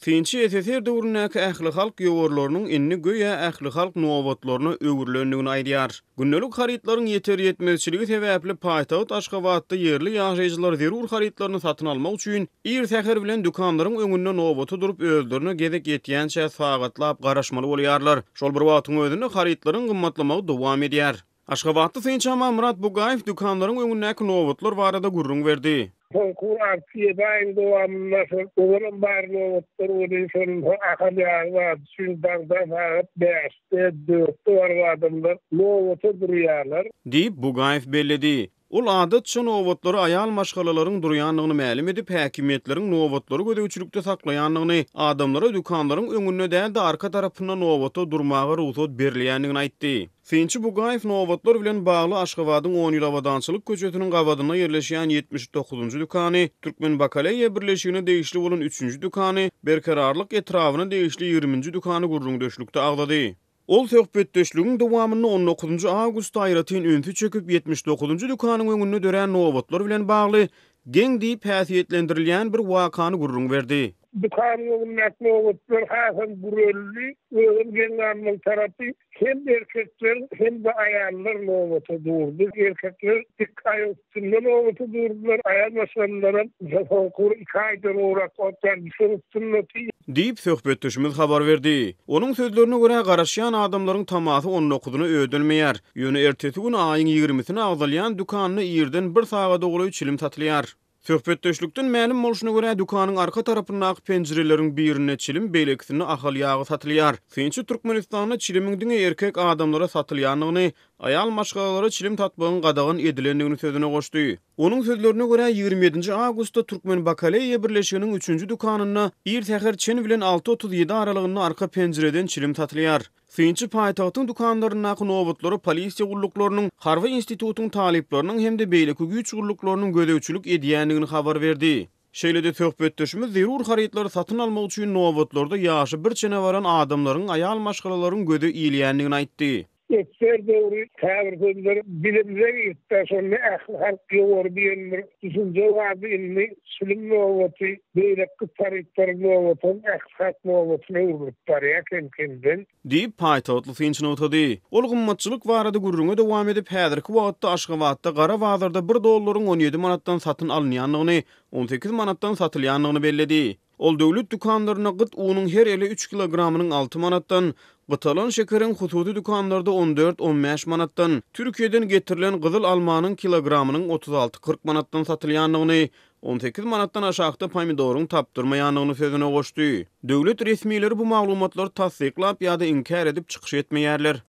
Synçy SSR döwründäki ählihalk ýowarlarynyň indi göýä ählihalk nobatlaryna öwrülendigini aýdýar. Gündelik harytlaryň ýeter-ýetmezçiligi sebäpli paýtagt Aşgabatda ýerli ýaşaýjylar zerur harytlaryny satyn almak üçin ir säher bilen dükanlaryň öňünde nobata durup özlerine gezek ýetýänçä sagatlap garaşmaly bolýarlar. Şol bir wagtyň özünde harytlaryň gymmatlamagy dowam edýär. Aşgabatly synçy Amanmyrat Bugaýew dükanlaryň öňündäki nobatlar barada gürrüň berdi. Soňky alty-ýedi aýyň dowamynda şol ozalam bar nobatlar welin şol Ahal ýagy bar üçin daňdan sagat bäşde, dörtde baryp adamlar nobata durýarlar. Diýip, Bugaýew belledi. Ol adatça nobatlara aýal maşgalalaryň durýandygyny mälim edip, häkimiýetleriň nobatlary gözegçilikde saklaýandygyny, adamlara dükanlaryň öňünde däl-de, arka tarapynda nobata durmaga rugsat berilýändigini aýtdy. Synçy Bugaýew nobatlar bilen bagly Aşgabadyň On ýyl abadançylyk köçesiniň gabadynda ýerleşýän 79-njy dükany, Türkmenbakaleýa birleşigine degişli bolan üçünji dükany, Berkararlyk etrabyna degişli ýigriminji dükany gürrüňdeşlikde agzady. Ol söhbetdeşligiň dowamynda on dokuzynjy awgustda aýratyn ünsi çekip, 79-njy dükanyň öňünde dörän nobatlar bilen bagly geň diýip häsiýetlendirilýän bir wakany gürrüň berdi. Dükanyň öňündäki nobatlar hasam güreldi. Özem geň galmaly tarapy, hem erkekler, hem-de aýallar nobata durdy. Erkekler dik aýak üstünde nobata durdular, aýal maşgalalaram soňky bir iki aýdan gowrak wagt bäri düşek üstündedi. Diýip, söhbetdeşimiz habar berdi. Onuň sözlerine görä, garaşýan adamlaryň tamasy on dokuzyna ödelmeýär. Ýöne ertesi gün aýyň ýigrimisine agzalýan dükanda irden bir sagada golaý çilim satylýar. Söhbetdeşlikden mälim bolşuna görä, dükanyň arka tarapyndaky penjireleriň birinde çilim, beýlekisinde ahal ýagy satylýar. Synçy Türkmenistanda çilimiň diňe erkek adamlara satylýandygyny, aýal maşgalalara çilim satmagyň gadagan edilendigini sözüne goşdy. Onuň sözlerine görä, 27 nji awgustda Türkmen bakaleýa birleşiginiň üçünji dükanynda ir säher çen bilen 6:37 aralygynda arka penjireden çilim satylýar. Synçy paýtagtyň dükanlaryndaky nobatlara polisiýa gulluklarynyň, harby institutyň talyplarynyň hem-de beýleki güýç gulluklarynyň gözegçilik edýändigini habar berdi. Şeýle-de söhbetdeşimiz zerur harytlary satyn almak üçin nobatlarda ýaşy bir çene baran adamlaryň, aýal maşgalalaryň göze ilýändigini aýtdy. Esger döwri käbir sözler dilimize giripdi, şonda ählihalk ýowary diýen bir düşünje bardy, indi çilim nobaty, beýleki taryplaryň nobatam ählihalk nobatyna öwrülip barýar kem-kemden. Diýip, paýtagtly synçy nygtady. Ol gymmatçylyk barada gürrüňe dowam edip, häzirki wagtda Aşgabatda gara bazarda bir dollaryň 17 manatdan satyn alynýandygyny, 18 manatdan satylýandygyny belledi. Ol döwlet dükanlarynda gyt unuň her ele üç kilogramynyň alty manatdan, gytalan şekeriň hususy dükanlarda on dört, on bäş manatdan, Türkiýeden getirilen gyzyl almanyň kilogramynyň 36-40 manatdan satylýandygyny, 18 manatdan aşakda pomidoryň tapdyrmaýandygyny sözüne goşdy. Döwlet resmileri bu maglumatlary tassyklap ýa-da inkär edip çykyş etmeýärler.